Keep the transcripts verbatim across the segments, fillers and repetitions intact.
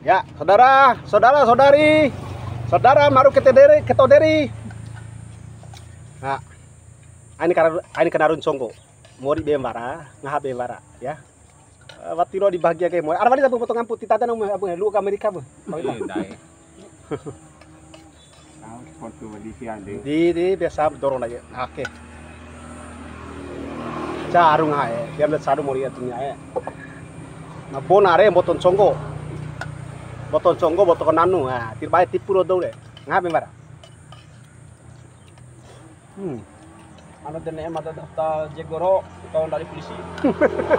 Ya, saudara, saudara, saudari, saudara, maru kete deri, keto deri. Nah, aina kara-, aina kanarun songko. Mori be wara, ngaha be wara, ya. Eh, wati ro di bahagia ke mori. Ara wali tabu potong ampu, titata namu, abu, lu ke Amerika, bu. Iya, dai. Tahu sport tuh di siang deh. Di, di, biasa dorong aja. Oke. Caru ngaha e, dia melihat caru mori dunia e. Na bona re mboto songko. Mboto songko, mboto kananu. Nah, tirbae tipu ro dou re. Ngaha be wara. Hmm. Anu de ne'e mada daftar Jegoro, kau ndadi polisi.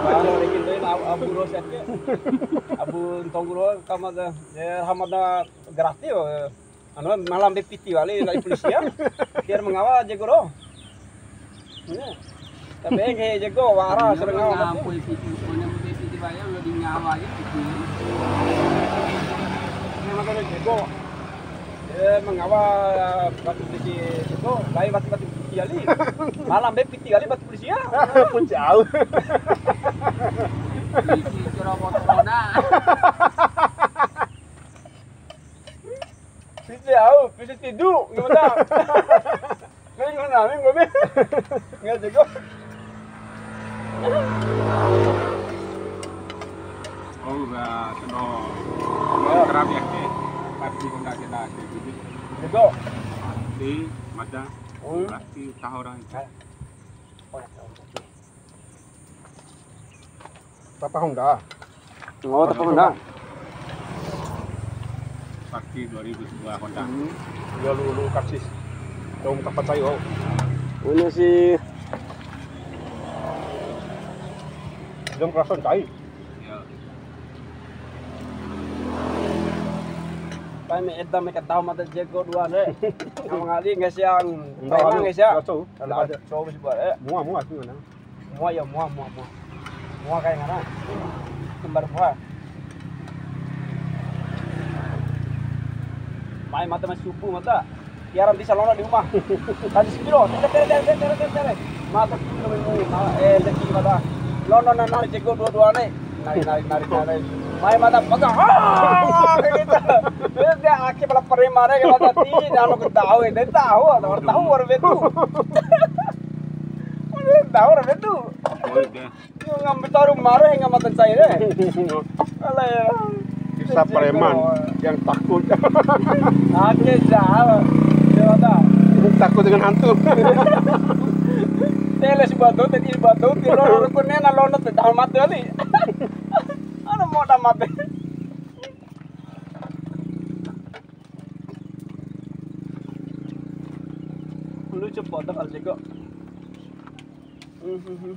Anu, riki de, abu, abu ro seke. Abu ntonggu ro, kama de, ya, hamada gratis yo. Anu, malam be piti wali, ndadi polisi ya. Biar mengawa Jegoro. Iya. Tapi nggahi Jegoro, wara, sering ngawa. Ngampui piti, pokoknya be piti bayar, lo di nyawa aja piti. Ini makanya Jegoro. Eh, mengawa batu piti itu, lain batu, batu piti kali. Malam be piti kali batu polisi ya. Pun jauh. Isi cerobot roda. Piti au, piti tidu, gimana? Minggu na, minggu, minggu. Nggak jago. Oh, udah, seno. Mau terapi aktif. Pasti kau nggak kena aktif. Jago. Di mata. Hmm. Pasti tahu orang itu. Tapa Honda. Oh, tapa Honda. Pasti dua ribu sebelas Honda. Hmm. Dia lu, lu kasih. Dong tak percaya, oh. Ini si Jom kerasan cai. Iya. Pai me eda me kataho mata Jegoro dua re. Ama ngali nggak siang. Enggak, preman anu, nggak siang. Nggak tahu. Kalau ada cowok sih buat, eh. Mua, mua sih mana? Mua ya, mua, mua, mua. Mua kayak mana? Kembar mua. Mai mata, mai supu mata. Tiwara bisa lono di uma. Tadi sepiro, tere, tere, tere, tere, tere, tere. Mata sepiro, ma-, eh, leki mata. Lono na nari Jegoro dua-dua ne. Nari, nari, nari, nari. Mai mata, mata. Ah, kayak gitu. Dia, dia ake pala preman re, kayak mata ti, anu ketahu, dia tahu, ada orang tahu, orang betul. Tahu, orang betul. Oh, iya. Ngambil taruh marah, nggak mata saya deh. Alah ya. Kisah preman yang takut. Ake jalan. Dia mata. Takut dengan hantu. Tele si batu, tadi batu, tiro rukun nena lono, teh, tahan mati kali. Anu mau tamat. Lu cepot dah kalau Jegoro. Mhm.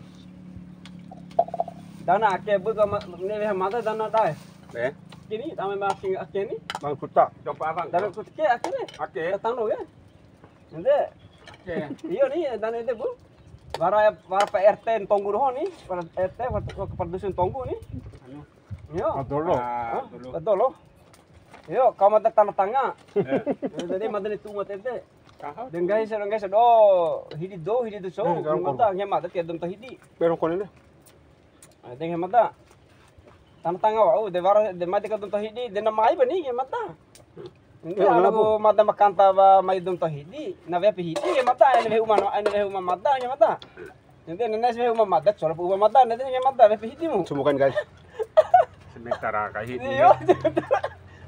Dana ake bu ka ma-, ne weha mata dana dai. Eh? Kini tame ma ake, ake ni. Bang Kuta, coba abang. Dana Kuta ke ake ni. Ake. Datang lo ya. Ede. Oke. Iyo ni, dana ede, Bu. Wara, wara P R T ntonggu doho ni, wara R T, wara kepala dusun ntonggu ni. Anu. Iyo. Padolo. Ah, hah? Padolo. Padolo. Iyo, kau mata tanda tanga. Eh. Jadi mata ni tu mata ede. Kaha? De nggahi sia, nggahi sia do, hidi do, hidi do so, eh, mata, nggahi mata tiada mata hidi. Pero kone le. Ah, de nggahi mata. Tanda tanga wa'u, de wara, de mai de ka dou ma ntau hidi, de na mai bani ke mata. Ini anu mada ma kanta ba mai dou ma ntau hidi, na weha pu hidi ke mata, aina weha uma, aina weha uma mada ke mata. Ede nene weha uma mada, colo pu uma mada, nede ke mada, weha pu hidi mu. Cumukan, guys. Sementara kai hidi. Iyo.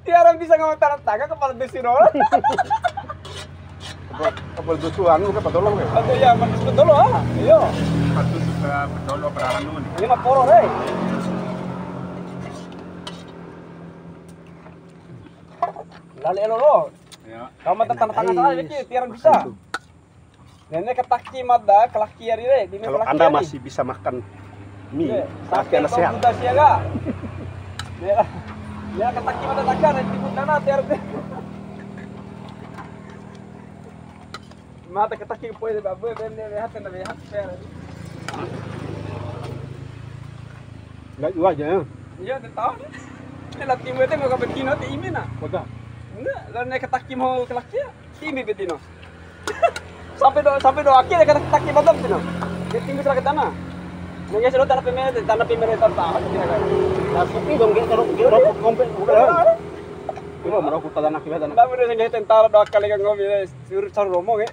Tiwara bisa nggahi tanda tanga kepala dusun doho. Kepala, kepala dusun anu ke padolo ke? Aduh, ya, padolo, ah. Iyo. Padolo, eh, padolo perawan dulu nih. Ini mah poro re. Lali elo lo. Ya. Kau mata tanda tanga salah, ini tiwara bisa. Nene kataki mada, kalaki ari re, di. Kalau Anda masih bisa makan mie, iya, berarti Anda sehat. Muda sia ga. Ya. Ya, kataki mada taka, nanti pun dana tiar. Mata kataki poi de babu, ben de rehat, na rehat, per. Nggak jua aja ya. Iya, de tahu. Ini latih gue teh mau ke bedino, te imi na. Kota. Enggak, lah naik kataki mau kalaki ya. Timbi bedino. Sampai do, sampai do akhir ya, kata taki batam sino. Dia timbi salah ke tanah. Nah, ya sudah tanah pemain, tanah pemain tanpa apa kira-kira. Nah, sepi dong, dia kalau dia rokok kompet, udah. Maro ku tadana kiwa dana. Ba mene sengge tentara doa kali ka ngomi re, sur saru romo ke.